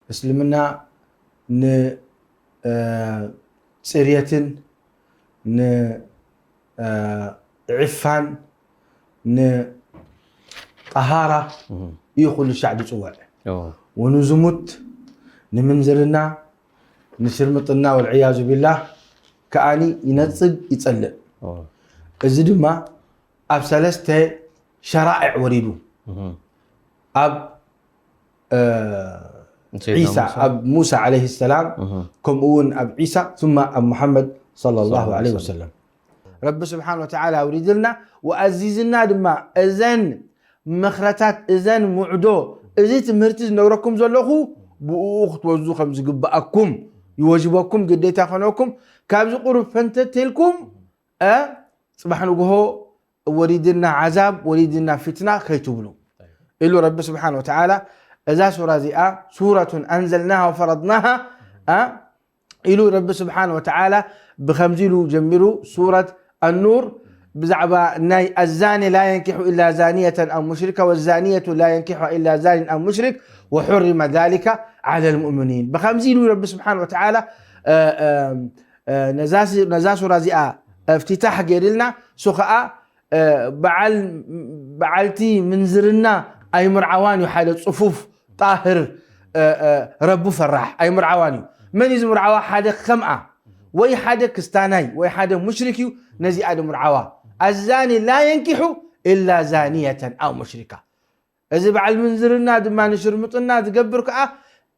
እስልምና ንፅርየትን ንዕፋን ንጠሃራ እዩ ኩሉ ሻዕ ዝፅውዕ። ወንዝሙት፣ ንምንዝርና፣ ንሽርምጥና ወልዕያዙ ቢላህ ከኣኒ ይነፅግ ይፀልእ። እዚ ድማ ኣብ ሰለስተ ሸራኢዕ ወሪዱ። ኣብ ዒሳ፣ ኣብ ሙሳ ዓለይሂ ሰላም፣ ከምኡ እውን ኣብ ዒሳ ثم ኣብ ሙሓመድ ሰለላሁ ዓለይሂ ወሰለም ረቢ ስብሓን ወተዓላ ኣውሪድልና ወኣዚዝና ድማ እዘን ምኽረታት እዘን ሙዕዶ እዚ ትምህርቲ ዝነግረኩም ዘለኹ ብኡ ክትወዙ ከም ዝግብኣኩም ይወጅበኩም ግዴታ ኮነኩም። ካብዚ ቁሩብ ፈንተት ኢልኩም እ፣ ጽባሕ ንግሆ ወሪድና ዓዛብ ወሪድና ፊትና ከይትብሉ ኢሉ ረቢ ስብሓን ወተዓላ። እዛ ሱራ እዚኣ ሱረቱን ኣንዘልናሃ ወፈረድናሃ እ፣ ኢሉ ረቢ ስብሓን ወተዓላ ብኸምዚ ኢሉ ጀሚሩ ሱረት ኣኑር ብዛዕባ ናይ ኣዛኒ ላ የንኪሑ ኢላ ዛኒየተን ኣው ሙሽሪካ ወዛኒየቱ ላ የንኪሑ ኢላ ዛኒን ኣው ሙሽሪክ ወሑሪመ ዛሊካ ዓለ ልሙእሚኒን። ብኸምዚ ኢሉ ረቢ ስብሓን ወተዓላ እ፣ እ፣ እ፣ ነዛ ሲ- ነዛ ሱራ እዚኣ እፍትታሕ ገይርልና እሱ ከዓ እ፣ በዓል በዓልቲ ምንዝርና ኣይምርዓዋን እዩ ሓደ ፅፉፍ ጣህር እ፣ እ፣ ረቡ ፈራሕ ኣይምርዓዋን እዩ። መን እዩ ዝምርዓዋ? ሓደ ከምኣ ወይ ሓደ ክስታናይ ወይ ሓደ ሙሽሪክ እዩ ነዚኣ ድምርዓዋ። ኣዛኒ ላ የንኪሑ ኢላ ዛኒየተን ኣው ሙሽሪካ። እዚ በዓል ምንዝርና ድማ ንሽርምጥና ዝገብር ከዓ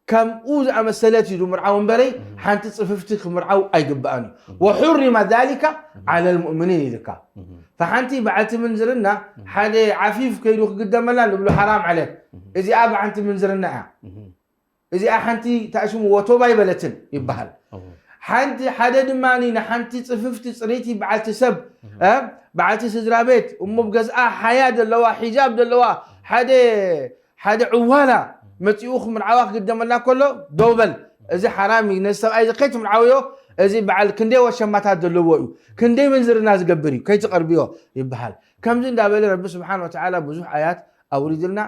ከምኡ ዝኣመሰለት እዩ ድምርዓው እምበረይ ሓንቲ ፅፍፍቲ ክምርዓው ኣይግብኣን እዩ። ወሑሪመ ዛሊካ ዓለ ልሙእሚኒን ኢልካ። ፈሓንቲ በዓልቲ ምንዝርና ሓደ ዓፊፍ ከይዱ ክግደመላ ንብሎ ሓራም ዓለክ። እዚኣ በዓልቲ ምንዝርና እያ። እዚኣ ሓንቲ ታእሽሙ ወቶባ ኣይበለትን ይበሃል። ሓንቲ ሓደ ድማ ንሓንቲ ፅፍፍቲ ፅሪቲ በዓልቲ ሰብ እ፣ በዓልቲ ስድራ ቤት እሞ ብገዝኣ ሓያ ዘለዋ ሒጃብ ዘለዋ ሓደ ሓደ ዕዋላ መፂኡ ክምርዓዋ ክግደመላ ከሎ ደው በል፣ እዚ ሓራም እዩ፣ ነዚ ሰብኣይ እዚ ከይትምርዓውዮ፣ እዚ በዓል ክንደይ ወሸማታት ዘለዎ እዩ፣ ክንደይ ምንዝርና ዝገብር እዩ፣ ከይትቐርብዮ ይበሃል። ከምዚ እንዳበለ ረቢ ስብሓን ወተዓላ ብዙሕ ኣያት ኣውሪድልና